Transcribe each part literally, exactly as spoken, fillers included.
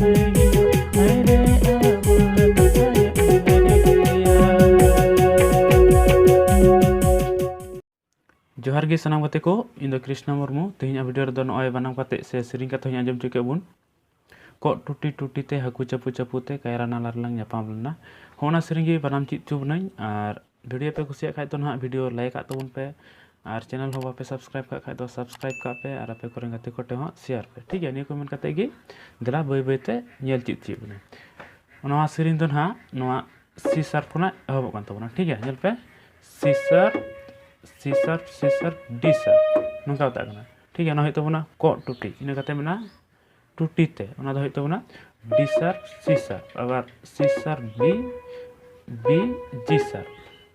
ᱡᱚᱦᱟᱨ ᱜᱮ ᱥᱟᱱᱟᱢ ᱜᱟᱛᱮ ᱠᱚ, ᱤᱧ ᱫᱚ ᱠᱨᱤᱥᱱᱟ ᱢᱩᱨᱢᱩ᱾ ᱛᱮᱦᱮᱧᱟᱜ ᱵᱷᱤᱰᱤᱭᱳ ᱨᱮᱫᱚ ᱱᱚᱜᱼᱚᱭ ᱵᱟᱱᱟᱢ ᱠᱟᱛᱮ ᱥᱮ ᱥᱮᱨᱮᱧ ᱠᱟᱛᱮ ᱦᱚᱸᱧ ᱟᱸᱡᱚᱢ ᱦᱚᱪᱚ ᱠᱮᱫ ᱵᱚᱱ᱾ ᱠᱚᱜ ᱴᱩᱴᱤ ᱴᱩᱴᱤ ᱛᱮ ᱦᱟᱹᱠᱩ ᱪᱟᱯᱩ ᱪᱟᱯᱩ ᱛᱮ ᱠᱟᱭᱨᱟ ᱱᱟᱞᱟ ᱨᱮᱞᱟᱝ ᱧᱟᱯᱟᱢ ᱞᱮᱱᱟ᱾ ᱦᱚᱸ, ᱚᱱᱟ ᱥᱮᱨᱮᱧ ᱜᱮ ᱵᱟᱱᱟᱢ ᱪᱮᱫ ᱦᱚᱪᱚ ᱵᱚᱱᱟᱹᱧ᱾ ᱟᱨ ᱵᱷᱤᱰᱤᱭᱳ ᱯᱮ ᱠᱩᱥᱤᱭᱟᱜ ᱠᱷᱟᱡ ᱫᱚ ᱱᱟᱦᱟᱜ ᱵᱷᱤᱰᱤᱭᱳ ᱞᱟᱭᱤᱠ ᱟᱜ ᱛᱟᱵᱚᱱ ᱯᱮ, ᱟᱨ ᱪᱮᱱᱮᱞ ᱦᱚᱸ ᱵᱟᱯᱮ ᱥᱟᱵᱥᱠᱨᱟᱭᱤᱵ ᱠᱟᱜ ᱠᱷᱟᱡ ᱫᱚ ᱥᱟᱵᱥᱠᱨᱟᱭᱤᱵ ᱠᱟᱜ ᱯᱮ, ᱟᱨ ᱟᱯᱮ ᱠᱚᱨᱮᱱ ᱜᱟᱛᱮ ᱠᱚ ᱴᱷᱮᱱ ᱦᱚᱸ ᱥᱮᱭᱟᱨ ᱯᱮ᱾ ᱴᱷᱤᱠ ᱜᱮᱭᱟ, ᱱᱤᱭᱟᱹ ᱠᱚ ᱢᱮᱱ ᱠᱟᱛᱮ ᱜᱮ ᱫᱮᱞᱟ ᱵᱟᱹᱭ ᱵᱟᱹᱭ ᱛᱮ ᱧᱮᱞ ᱪᱮᱫ ᱪᱮᱫ ᱵᱚᱱᱟᱹᱧ᱾ ᱱᱚᱣᱟ ᱥᱮᱨᱮᱧ ᱫᱚ ᱱᱟᱦᱟᱜ ᱱᱚᱣᱟ ᱥᱤ ᱥᱟᱨᱯ ᱠᱷᱚᱱᱟᱜ ᱮᱦᱚᱵᱚᱜ ᱠᱟᱱ ᱛᱟᱵᱚᱱᱟ᱾ ᱴᱷᱤᱠ ᱜᱮᱭᱟ, ᱧᱮᱞ ᱯᱮ, ᱥᱤ ᱥᱟᱨᱯ, ᱥᱤ ᱥᱟᱨᱯ, ᱥᱤ ᱥᱟᱨᱯ, ᱰᱤ ᱥᱟᱨᱯ, ᱱᱚᱝᱠᱟ ᱵᱟᱛᱟᱜ ᱠᱟᱱᱟ᱾ ᱴᱷᱤᱠ ᱜᱮᱭᱟ, ᱚᱱᱟ ᱦᱩᱭᱩᱜ ᱛᱟᱵᱚᱱᱟ ᱠᱚᱜ ᱴᱩᱴᱤ, ᱤᱱᱟᱹ ᱠᱟᱛᱮ ᱢᱮᱱᱟᱜᱼᱟ ᱴᱩᱴᱤ ᱛᱮ, ᱚᱱᱟ ᱫᱚ ᱦᱩᱭᱩᱜ ᱛᱟᱵᱚᱱᱟ ᱰᱤ ᱥᱟᱨᱯ, ᱥᱤ ᱥᱟᱨᱯ, ᱟᱵᱟᱨ ᱥᱤ ᱥᱟᱨᱯ, ᱵᱤ, ᱵᱤ, ᱡᱤ ᱥᱟᱨᱯ᱾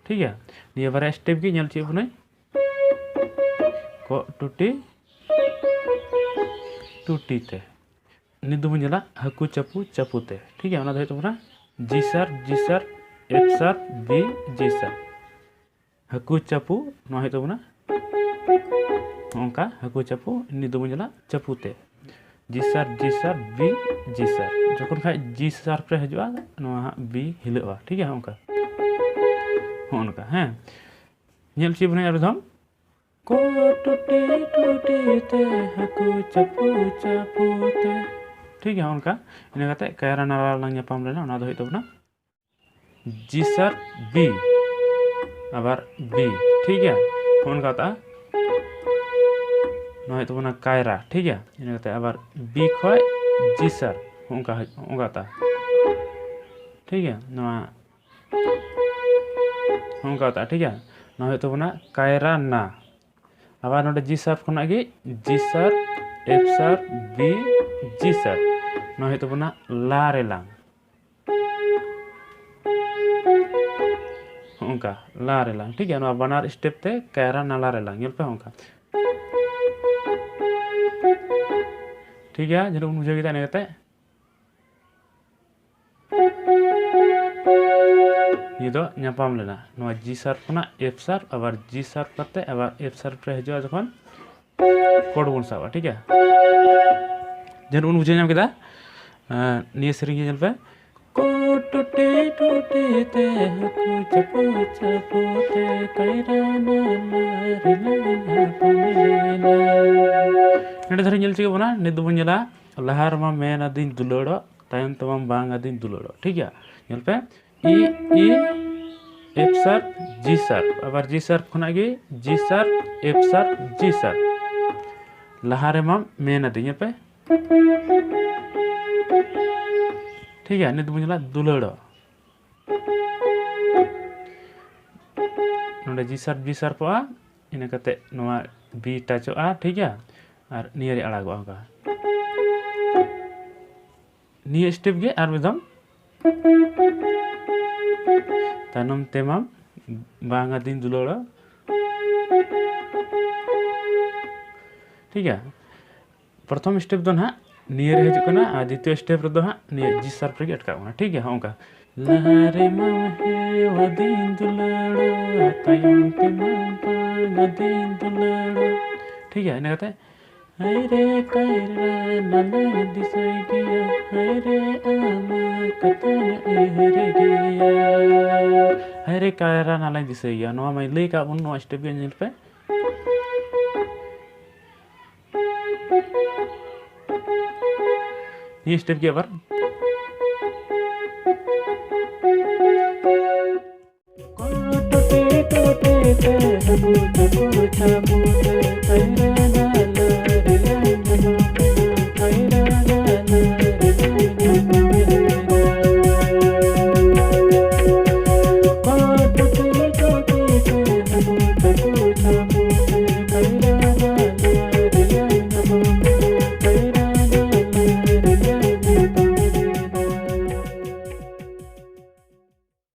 ᱴᱷᱤᱠ ᱜᱮᱭᱟ, ᱱᱤᱭᱟᱹ ᱵᱟᱨᱭᱟ ᱥᱴᱮᱯ ᱜᱮ ᱧᱮᱞ ᱦᱚᱪᱚᱭᱮᱫ ᱵᱚᱱᱟᱹᱧ, ᱠᱚᱜ ᱴᱩᱴᱤ, ᱴᱩᱴᱤ ᱛᱮ᱾ ᱱᱤᱛ ᱫᱚᱵᱚᱱ ᱧᱮᱞᱟ ᱦᱟᱹᱠᱩ ᱪᱟᱯᱩ ᱪᱟᱯᱩ ᱛᱮ᱾ ᱴᱷᱤᱠ ᱜᱮᱭᱟ, ᱚᱱᱟ ᱫᱚ ᱦᱩᱭᱩᱜ ᱛᱟᱵᱚᱱᱟ ᱡᱤ ᱥᱟᱨᱯ, ᱡᱤ ᱥᱟᱨᱯ, ᱮᱯ ᱥᱟᱨᱯ, ᱵᱤ, ᱡᱤ ᱥᱟᱨᱯ᱾ ᱦᱟᱹᱠᱩ ᱪᱟᱯᱩ, ᱱᱚᱣᱟ ᱦᱩᱭᱩᱜ ᱛᱟᱵᱚᱱᱟ ᱱᱚᱝᱠᱟ ᱦᱟᱹᱠᱩ ᱪᱟᱯᱩ᱾ ᱱᱤᱛ ᱫᱚᱵᱚᱱ ᱧᱮᱞᱟ ᱪᱟᱯᱩ ᱛᱮ, ᱡᱤ ᱥᱟᱨᱯ, ᱡᱤ ᱥᱟᱨᱯ, ᱵᱤ, ᱡᱤ ᱥᱟᱨᱯ᱾ ᱡᱚᱠᱷᱚᱱ ᱠᱷᱟᱡ ᱡᱤ ᱥᱟᱨᱯ ᱨᱮ ᱦᱤᱡᱩᱜᱼᱟ, ᱱᱚᱣᱟ ᱦᱟᱸᱜ ᱵᱤ ᱦᱤᱞᱟᱹᱜᱼᱟ᱾ ᱴᱷᱤᱠ ᱜᱮᱭᱟ, ᱱᱚᱝᱠᱟ, ᱦᱚᱸᱜᱼᱚ ᱱᱚᱝᱠᱟ᱾ ᱦᱮᱸ, ᱧᱮᱞ ᱦᱚᱪᱚᱭ ᱵᱚᱱᱟᱹᱧ ᱟᱨ ᱢᱤᱫ ᱫᱷᱟᱣ᱾ ᱠᱚᱜ ᱴᱩᱴᱤ ᱴᱩᱴᱤ ᱛᱮ ᱦᱟᱹᱠᱩ ᱪᱟᱯᱩ ᱪᱟᱯᱩ ᱛᱮ᱾ ᱴᱷᱤᱠ ᱜᱮᱭᱟ, ᱚᱱᱠᱟ᱾ ᱤᱱᱟᱹ ᱠᱟᱛᱮ ᱠᱟᱭᱨᱟ ᱱᱟᱞᱟ ᱨᱮᱞᱟᱝ ᱧᱟᱯᱟᱢ ᱞᱮᱱᱟ, ᱚᱱᱟ ᱫᱚ ᱦᱩᱭᱩᱜ ᱛᱟᱵᱚᱱᱟ ᱡᱤ ᱥᱟᱨᱯ, ᱵᱤ, ᱟᱵᱟᱨ ᱵᱤ᱾ ᱴᱷᱤᱠ ᱜᱮᱭᱟ, ᱚᱱᱠᱟ ᱛᱟ᱾ ᱱᱚᱣᱟ ᱦᱩᱭᱩᱜ ᱛᱟᱵᱚᱱᱟ ᱠᱟᱭᱨᱟ᱾ ᱴᱷᱤᱠ ᱜᱮᱭᱟ, ᱤᱱᱟᱹ ᱠᱟᱛᱮ ᱟᱵᱟᱨ ᱵᱤ ᱠᱷᱚᱡ ᱡᱤ ᱥᱟᱨᱯ, ᱚᱱᱠᱟ ᱦᱩᱭᱩᱜ, ᱚᱱᱠᱟ ᱛᱟ᱾ ᱴᱷᱤᱠ ᱜᱮᱭᱟ, ᱱᱚᱣᱟ ᱚᱱᱠᱟ ᱛᱟ᱾ ᱴᱷᱤᱠ ᱜᱮᱭᱟ, ᱱᱚᱣᱟ ᱦᱩᱭᱩᱜ ᱛᱟᱵᱚᱱᱟ ᱠᱟᱭᱨᱟ ᱱᱟ᱾ ᱟᱵᱟᱨ ᱱᱚᱰᱮ ᱡᱤ ᱥᱟᱨᱯ ᱠᱷᱚᱱᱟᱜ ᱜᱮ ᱡᱤ ᱥᱟᱨᱯ, ᱮᱯ ᱥᱟᱨᱯ, ᱵᱤ, ᱡᱤ ᱥᱟᱨᱯ᱾ ᱱᱚᱣᱟ ᱦᱩᱭᱩᱜ ᱛᱟᱵᱚᱱᱟ ᱞᱟ ᱨᱮᱞᱟᱝ᱾ ᱦᱚᱸᱜᱼᱚᱝᱠᱟ ᱞᱟ ᱨᱮᱞᱟᱝ᱾ ᱴᱷᱤᱠ ᱜᱮᱭᱟ, ᱱᱚᱣᱟ ᱵᱟᱱᱟᱨ ᱥᱴᱮᱯ ᱛᱮ ᱠᱟᱭᱨᱟ ᱱᱟᱞᱟ ᱨᱮᱞᱟᱝ᱾ ᱧᱮᱞ ᱯᱮ, ᱦᱚᱸᱜᱼᱚᱝᱠᱟ᱾ ᱴᱷᱤᱠ ᱜᱮᱭᱟ, ᱡᱟᱹᱱᱤᱡ ᱵᱚᱱ ᱵᱩᱡᱷᱟᱹᱣ ᱠᱮᱫᱟ ᱤᱱᱟᱹ ᱠᱟᱛᱮ᱾ ᱱᱤᱭᱟᱹ ᱫᱚ ᱧᱟᱯᱟᱢ ᱞᱮᱱᱟ ᱱᱚᱣᱟ ᱡᱤ ᱥᱟᱨᱯ ᱠᱷᱚᱱᱟᱜ ᱮᱯ ᱥᱟᱨᱯ, ᱟᱵᱟᱨ ᱡᱤ ᱥᱟᱨᱯ ᱠᱟᱛᱮ ᱟᱵᱟᱨ ᱮᱯ ᱥᱟᱨᱯ ᱨᱮ ᱦᱤᱡᱩᱜᱼᱟ ᱡᱚᱠᱷᱚᱱ, ᱠᱚᱨᱰ ᱵᱚᱱ ᱥᱟᱵᱟ᱾ ᱴᱷᱤᱠ ᱜᱮᱭᱟ, ᱡᱟᱹᱱᱤᱡ ᱵᱚᱱ ᱵᱩᱡᱷᱟᱹᱣ ᱧᱟᱢ ᱠᱮᱫᱟ᱾ ᱟᱨ ᱱᱤᱭᱟᱹ ᱥᱮᱨᱮᱧ ᱜᱮ ᱧᱮᱞ ᱯᱮ᱾ ᱠᱚ ᱴᱩᱴᱤ ᱴᱩᱴᱤ ᱛᱮ ᱦᱟᱹᱠᱩ ᱪᱟᱯᱚ ᱪᱟᱯᱚ ᱛᱮ ᱠᱟᱭᱨᱟ ᱱᱟᱞᱟ ᱨᱮᱞᱟᱝ ᱧᱟᱯᱟᱢ ᱞᱮᱱᱟ᱾ ᱱᱚᱰᱮ ᱫᱷᱟᱹᱨᱤᱡ ᱧᱮᱞ ᱪᱮᱫ ᱵᱚᱱᱟ? ᱱᱤᱛ ᱫᱚᱵᱚᱱ ᱧᱮᱞᱟ, ᱞᱟᱦᱟ ᱨᱮᱢᱟ ᱢᱮᱱ ᱟᱹᱫᱤᱧ ᱫᱩᱞᱟᱹᱲᱚᱜ, ᱛᱟᱭᱚᱢ ᱛᱮᱢᱟ ᱵᱟᱝ ᱟᱹᱫᱤᱧ ᱫᱩᱞᱟᱹᱲᱚᱜ᱾ ᱴᱷᱤᱠ ᱜᱮᱭᱟ, ᱧᱮᱞ ᱯᱮ, E, E, F sharp, G sharp, ᱟᱵᱟᱨ G sharp ᱠᱷᱚᱱᱟᱜ ᱜᱮ G sharp, F sharp, G sharp᱾ ᱞᱟᱦᱟ ᱨᱮᱢᱟ ᱢᱮᱱ ᱟᱹᱫᱤᱧ, ᱧᱮᱞ ᱯᱮ, ᱴᱷᱤᱠ ᱜᱮᱭᱟ, ᱱᱤᱛ ᱵᱚᱱ ᱧᱮᱞᱟ ᱫᱩᱞᱟᱹᱲᱚᱜ᱾ ᱱᱚᱰᱮ G sharp, G sharpᱚᱜᱼᱟ, ᱤᱱᱟᱹ ᱠᱟᱛᱮ ᱱᱚᱣᱟ B touchᱚᱜᱼᱟ, ᱴᱷᱤᱠ ᱜᱮᱭᱟ, ᱟᱨ ᱱᱤᱭᱟᱹ ᱨᱮ ᱟᱲᱟᱜᱚᱜᱼᱟ ᱚᱱᱠᱟ᱾ ᱱᱤᱭᱟᱹ step ᱜᱮ ᱟᱨ ᱢᱤᱫ ᱫᱷᱟᱣ᱾ ᱛᱟᱭᱱᱚᱢ ᱛᱮᱢᱟ ᱵᱟᱝ ᱟᱹᱫᱤᱧ ᱫᱩᱞᱟᱹᱲᱚᱜ᱾ ᱴᱷᱤᱠ ᱜᱮᱭᱟ, ᱯᱨᱚᱛᱷᱚᱢ step ᱫᱚ ᱱᱟᱦᱟᱜ ᱱᱤᱭᱟᱹ ᱨᱮ ᱦᱤᱡᱩᱜ ᱠᱟᱱᱟ, ᱟᱨ ᱫᱤᱛᱤᱭᱚ step ᱨᱮᱫᱚ ᱦᱟᱸᱜ ᱱᱤᱭᱟᱹ G sharp ᱨᱮᱜᱮ ᱟᱴᱠᱟᱜ ᱠᱟᱱᱟ᱾ ᱴᱷᱤᱠ ᱜᱮᱭᱟ, ᱦᱚᱸᱜᱼᱚ ᱱᱚᱝᱠᱟ᱾ ᱞᱟᱦᱟ ᱨᱮᱢᱟ ᱦᱮᱣᱟᱫᱤᱧ ᱫᱩᱞᱟᱹᱲᱚᱜ, ᱛᱟᱭᱚᱢ ᱛᱮᱢᱟ ᱵᱟᱝ ᱟᱹᱫᱤᱧ ᱫᱩᱞᱟᱹᱲᱚᱜ᱾ ᱴᱷᱤᱠ ᱜᱮᱭᱟ, ᱤᱱᱟᱹ ᱠᱟᱛᱮ, ᱦᱟᱭ ᱨᱮ ᱠᱟᱭᱨᱟ ᱱᱟᱞᱟᱧ ᱫᱤᱥᱟᱹᱭ ᱜᱮᱭᱟ, ᱦᱟᱭ ᱨᱮ ᱟᱢᱟᱜ ᱠᱟᱛᱷᱟᱧ ᱩᱭᱦᱟᱹᱨ ᱜᱮᱭᱟ, ᱦᱟᱭ ᱨᱮ ᱠᱟᱭᱨᱟ ᱱᱟᱞᱟᱧ ᱫᱤᱥᱟᱹᱭ ᱜᱮᱭᱟ᱾ ᱱᱚᱣᱟ ᱢᱟᱧ ᱞᱟᱹᱭ ᱠᱟᱜ ᱵᱚᱱ, ᱱᱚᱣᱟ step ᱜᱮ ᱧᱮᱞ ᱯᱮ᱾ ᱱᱤᱭᱟᱹ step ᱜᱮ ᱟᱵᱟᱨ᱾